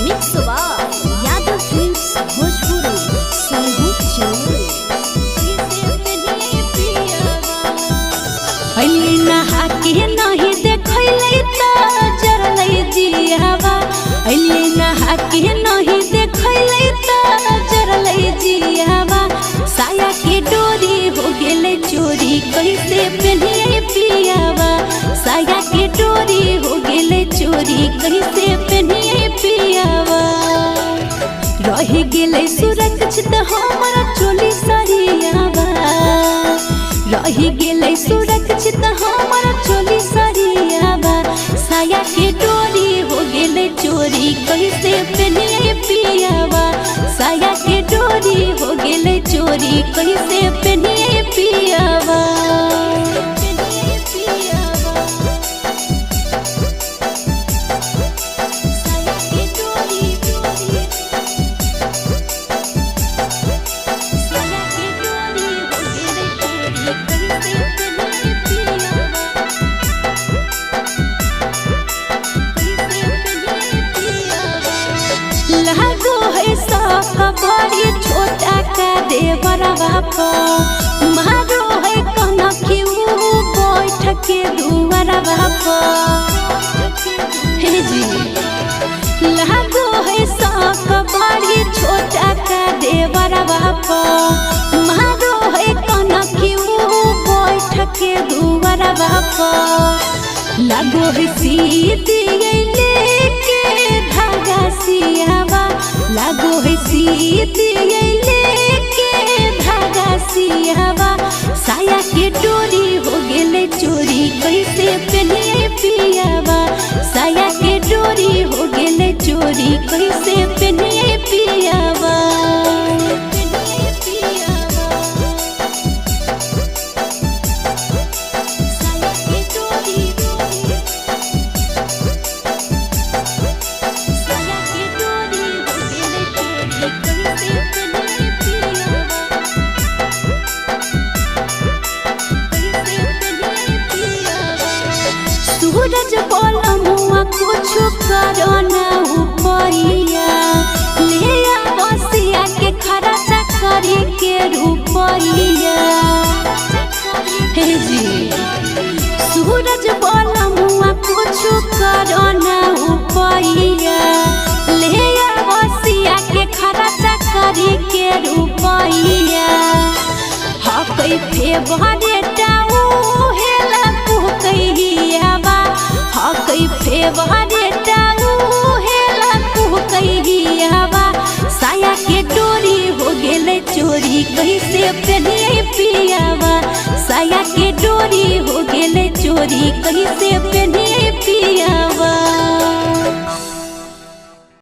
Mix by Yadav films Bhojpuri Sonhu Chaudhary. अइली नहा के नहीं देखैले त जरलै जियावा। अइली नहा के नहीं देखैले त जरलै जियावा। साया के डोरी हो गेलै चोरी कैसे पेन्हिए पियावा। साया के डोरी हो गेलै चोरी कैसे पेन्हिए पियावा। रहि गेलै सुरक्षित हमर चोली सरियावा। रहि गेलै सुरक्षित हमर चोली सरियावा। साया के डोरी हो गेलै चोरी कैसे पेन्हिए पियावा। साया के डोरी हो गेलै चोरी कैसे पेन्हिए पियावा। साया के डोरी साया के डोरी हो गेलै चोरी कैसे पेन्हिए पियावा। कैसे पेन्हिए पियावा। लागो है साफ बड़ी छोटा का देवरवा प मारो है कनखी ऊ बैठ के दुआरवा प। हे जी लागो है साफ बड़ी छोटा का देवरवा प मारो है कनखी ऊ बैठ के दुआरवा प। लागो है सीती लेके धागा सियावा। लागो है सीती लेके धागा सियावा। साया के डोरी हो गेलै चोरी कैसे पेन्हिए पियावा। साया के डोरी हो गेलै चोरी कैसे पेन्हिए पियावा। पेन्हिए पियावा। साया के डोरी साया के डोरी हो गेलै चोरी कैसे पेन्हिए पियावा। कैसे पेन्हिए पियावा। सूरज बोल मुआ कुछ करो ना उपैया। ले बसिया के खर्चा करे के रुपैया। हे जी सूरज बोल मुआ कुछ करो ना उपैया। ले बसिया के खर्चा करे के रुपैया। हकै फेवरेट हेला कुहकैयावा। हकै फेवरेट हेला कुहकैयावा। साया के डोरी हो गेलै चोरी कैसे पेन्हिए पियावा। साया के डोरी हो गेलै चोरी कैसे पेन्हिए पियावा।